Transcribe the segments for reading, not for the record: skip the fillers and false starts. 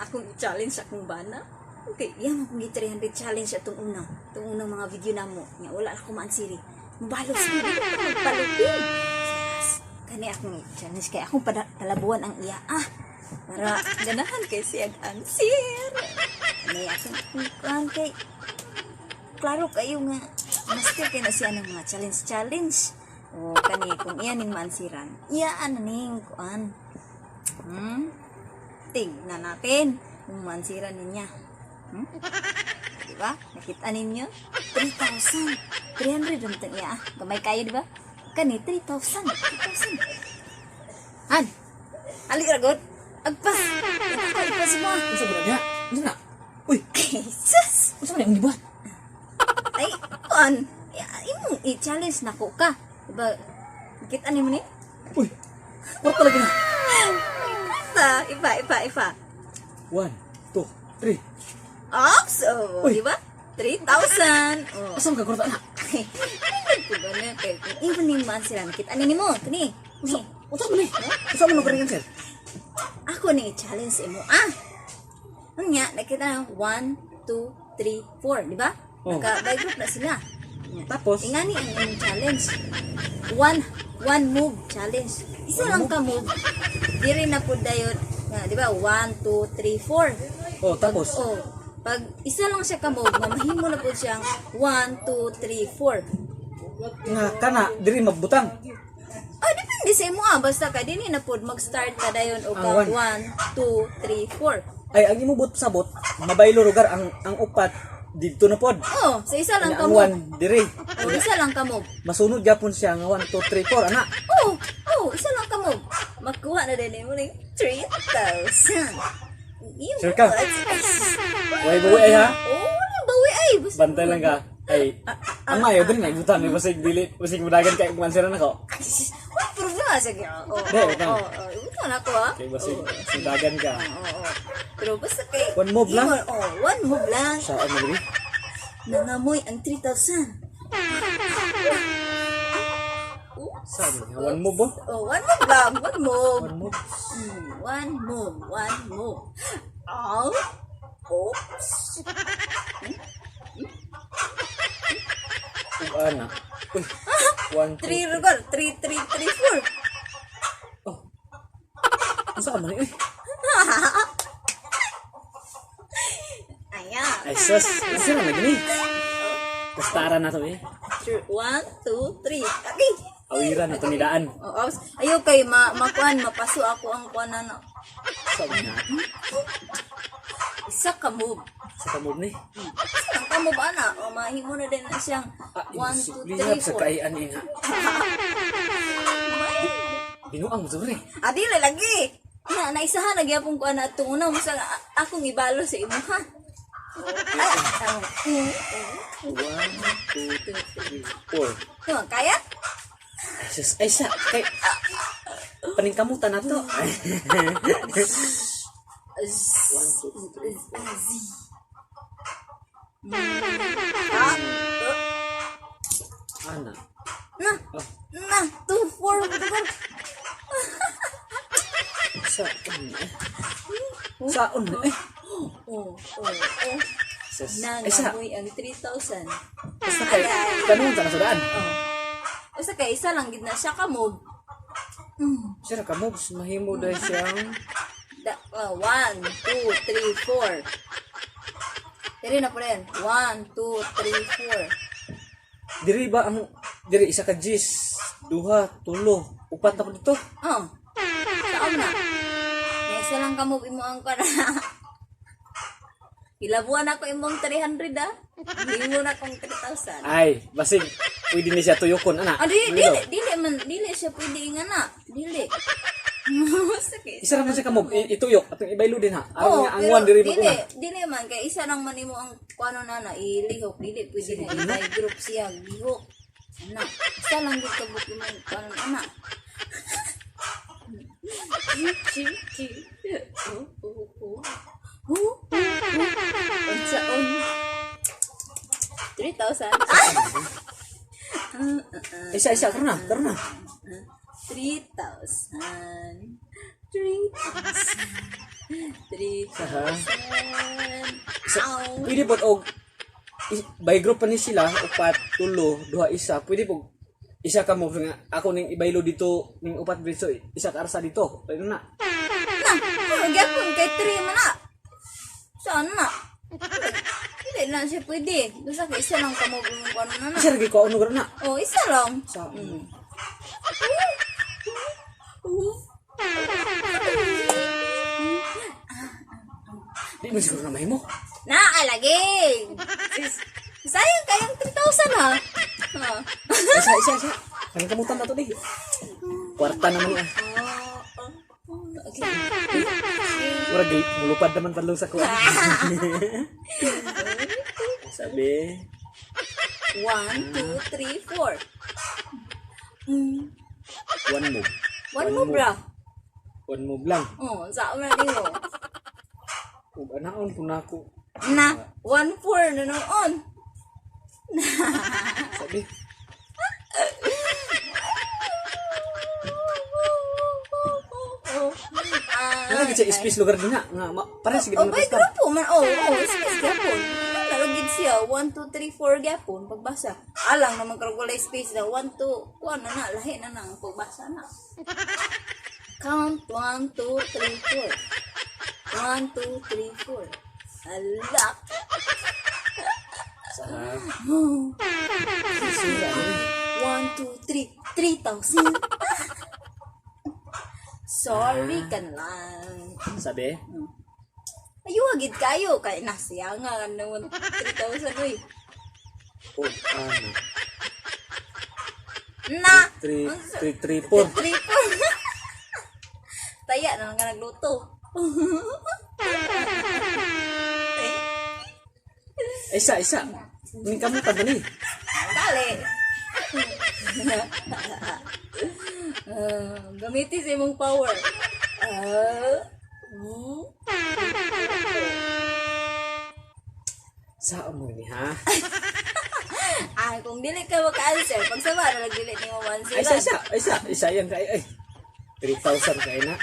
Akong i-challenge akong bana. Okay, yan akong i-300 challenge atong una. Atong unang mga video namo. Nga wala ako maansiri. Mabalot sa hindi ko magpalupin. Yes. Kani akong i-challenge kay akong palabuan ang iya ah. Para ganahan kay siya answer. Kani akong kuan kay klaro kayo nga master kay na siya ng mga challenge challenge. O kani kung iya ning maansiran, iya na ning kuan. Tingnan natin kung maansiran niya. Di ba? Nakita ninyo? 3,000. 300 ang tang iya. Gamay kayo, di ba? Kani, 3,000. 3,000. Han! Ali ra god. Agpas! Agpas mo. Unsa ba na diha? Unsa na? Uy, Jesus! unsa man ang gibuhat? Ay, kuan. Ya, imong i-challenge na ko ka. Diba? Nakita nimo ni? Uy. Kwarta lagi na. Ipa, ipa, ipa, ipa. 1 2 3. Ops! Oh, Uy. di ba? 3,000. Oh. Asa man ka kwarta na? Ay, ko ba na kay kung even ni man sila nakita ni nimo kani. Unsa Ni. unsa man ni? Unsa man ang sir? Ako ni i-challenge imo ah. Unya nakita na 1 2 3 4, di ba? Oh. Naka by group na sila. Nya. Tapos? Ingani ang imong challenge. One one move challenge. Isa lang ka move. Diri na pud dayon nga, di ba? 1 2 3 4. Oh, tapos? Oh, pag isa lang siya ka move, nga mahimo na pud siyang 1 2 3 4. Nga kana diri magbutang. Oh, depende sa imo ah. Basta ka dinhi na pud mag-start ka dayon og ka Ang one. 1 2 3 4. Ay, ang imo but sabot, mabaylo lugar ang upat didto na pod. Oh, sa isa lang Ang ka move. one diri. Oh, isa lang ka move. Masunod gyapon siya nga 1 2 3 4 ana. Oh, isa lang ka move. Makuha na din mo ning 3,000. Iyo. Sure ka? Way bawi ay ha. Oh, wala bawi ay. Basta Bantay lang ka. Ay, ang mayo diri na ibutan ni basig dili basig mudagan kay kung ansiran ako. Ay, wala problema sige. Oh, Di, oh, butang. oh, butang ako ah. Kay basig mudagan ka. Oo. Pero basta kay One move lang? Oh, one move lang. Saan mo diri? Nangamoy ang 3,000. Saan nga one move oh? Oh, one move lang. One move. One move. One move. One move. Oh. Oops. Ug ana. Uy. 1 2 Three lugar. Three, three, three, four. Oh. Unsa man ni? Uy. Ayan. Ay sus, unsa na gini? Kastara na to eh. Three, one, two, three. Okay. Awiran na to ni daan. Oh, oops. Ayaw kay makuan, mapaso ako ang kuan na. No. Sa man na. Isa ka move. Sa ka move ni. Isa lang ka move, ana. O, mahimo na din na siyang Ah, one, two, three, lihap sa four. kaian ni nga. Binuang mo sobre. Ah, dili lagi. Na, naisahan na gyapon ko ana atong una mo sa akong ibalo sa imo ha. Ay, ah, 1 2 3 4. Tuwa, kaya? Ay sus, ay sa kay paningkamutan na to. Z, 1 2 3 Z. Ah, oh, Ana. na, Oh, na, 2, 4, 4. sa eh. Saon na eh. Oh. Sus. Ay sa. Nangamoy ang 3,000. Basta kay kanun sa nasudaan. Oh. Basta kay isa lang gid na siya ka move. Sira ka moves mahimo dahil siyang Da, 1, 2, 3, 4. Diri na po rin. 1, 2, 3, 4. Diri ba ang diri isa ka gis, duha, tulo, upat na po dito. Oh. Saan na? Nga isa lang ka move imo ang kana. Ilabuan ako imong 300 ah. Himo na akong 3,000. Ay, basig pwede ni siya tuyokon ana. Ah, dili, Dili. dili, dili man, dili siya pwede nga na. Dili. Basta kay Isa ra man siya ka move, ituyok atong ibaylo din ha. Aron Oh, nga ang pero one diri dili, mo una. dili man kay isa lang man imo ang kuano na na ilihok dili pwede na i group siya lihok. Ana, isa lang gid ka book imong kuano na ana. Chi chi chi. Oh. Hu, hu, hu. Unsaon? 3,000. Ah! Isa isa karon na, karon na. 3,000. 3,000. 3,000. Ow. Pwede po og by group pa ni sila, upat, tulo, duha, isa. Pwede po isa ka mo nga ako ning ibaylo dito ning upat dito, isa ka arsa dito. Ayun na. Na, oh, gyapon kay 3 man na. Saan na? Dili na siya pwede. Basta kay isa lang kamo kung ano na na. Isa ra gyud ko ano na. Oh, isa lang. Sa Di man siguro na mahimo. Naalagi. Sayang kayang 3,000 ha. Ha. Isa, isa, isa. Ang kamutan na to di. Kwarta naman niya. Oh, okay. Murag mulupad naman padlong sa kuan. Sabi, 1, 2, 3, 4. One move. One move ra. One move lang. Oh, sa na nimo. Ug anaon kun nako. Na, 1 4 na noon. Sabi, Ah, wala gid siya space lugar din nga para sige Oh, na by basta. grupo man. Oh, space gyapon. Nalagid siya 1 2 3 4 gyapon pagbasa. Alang naman karon walay space na 1 2 kuan na na lahi na na ang pagbasa na. Count 1 2 3 4. 1 2 3 4. Alak. Sa Sira ni. 1 2 3 3,000. Sorry ka na lang. Sabi, Ayuha gid kayo kay nasiya nga naman 3,000 uy. oh, ano. Na. 3 3 3 4. 3 4. Taya na lang ka nagluto. Eh, Isa, isa. Ning kamutan ba ni? Dali. Ah, gamitin sa imong power. Ah. Sa mo ni ha? Ah, kung dili ka maka-answer, pagsama na lang dili nimo Ay, isa, ma-answer. isa, isa, isa yan kay ay. 3,000 kay na.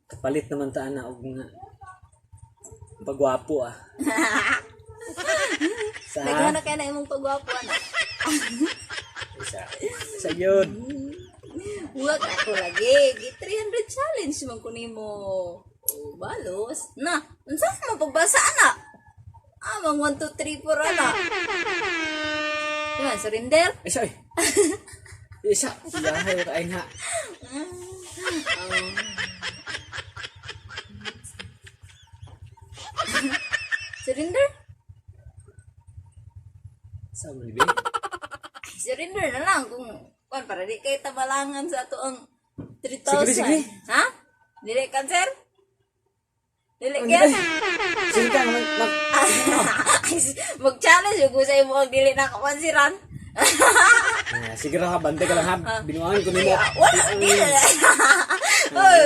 Kapalit naman ta na og nga pagwapo ah. Sa Nagana kay na imong pagwapo ana. isa. Isa yun. Huwag ako lagi. Gi 300 challenge man ko nimo. Oh, balos. Na, unsa man pagbasa ana? Ah, mang 1 2 3 4 ana. Diba, surrender? Isa ay. Isa. Iyahay kay nga. Surrender? Sa mo ni be? Ay, surrender na lang kung kung para di kay tabalangan sa ato ang 3,000. Sige, sige. Ha? Dili cancer? Dili Ang can? Sige ka mag, mag Ay, mag-challenge yung sa imo ang dili na kapansiran. Ah, sige ra ha, bantay ka lang ha. Binuangan ko nimo. Ah, wala, di na. Oy,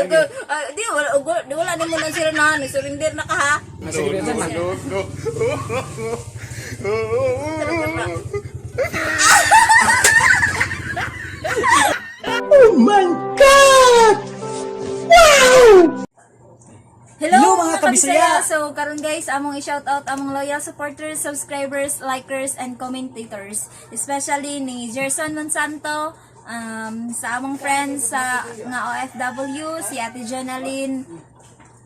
di wala, di wala nimo nang sira na, surrender na ka ha. Ah, sige ra na. No, no. Hello, Hello, mga kabisaya! So karon guys, among i-shoutout among loyal supporters, subscribers, likers and commentators, especially ni Gerson Monsanto, sa among friends sa nga OFW, si Ate Jonaline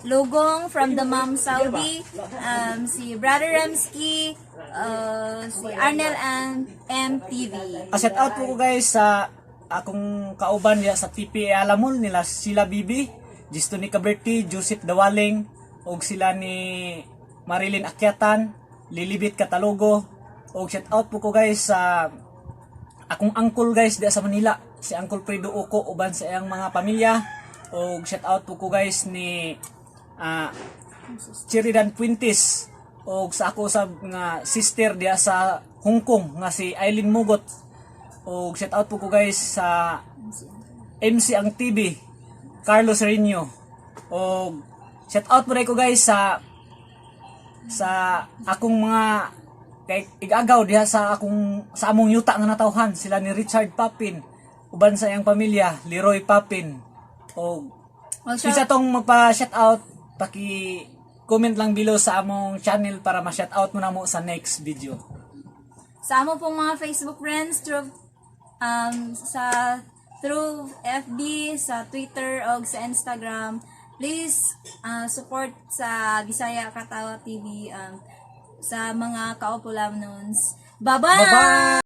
Lugong from the Mom Saudi, si Brother Ramsky, si Arnel and MTV. Shout out po ko guys sa akong kauban diya sa TPA Alamol nila sila Bibi, Gisto ni Caberti, Joseph Dawaling, og sila ni Marilyn Akyatan, Lilibit Catalogo, og shout out po ko guys sa akong uncle guys diya sa Manila, si Uncle Fredo Uco uban sa iyang mga pamilya, og shout out po ko guys ni Chiridan Puentes og sa ako sa nga sister diya sa Hong Kong nga si Eileen Mugot og shout out po ko guys sa MC ang TV Carlos Rino og shout out po rin ko guys sa akong mga kay igagaw diha sa akong sa among yuta nga natawhan sila ni Richard Papin uban sa iyang pamilya Leroy Papin. Og Well, kinsa tong magpa shout out, paki comment lang below sa among channel para ma-shout out mo na mo sa next video. Sa amo pong mga Facebook friends through sa through FB, sa Twitter og sa Instagram, please support sa Bisaya Katawa TV, sa mga kaupulamnons. Bye-bye! Bye-bye!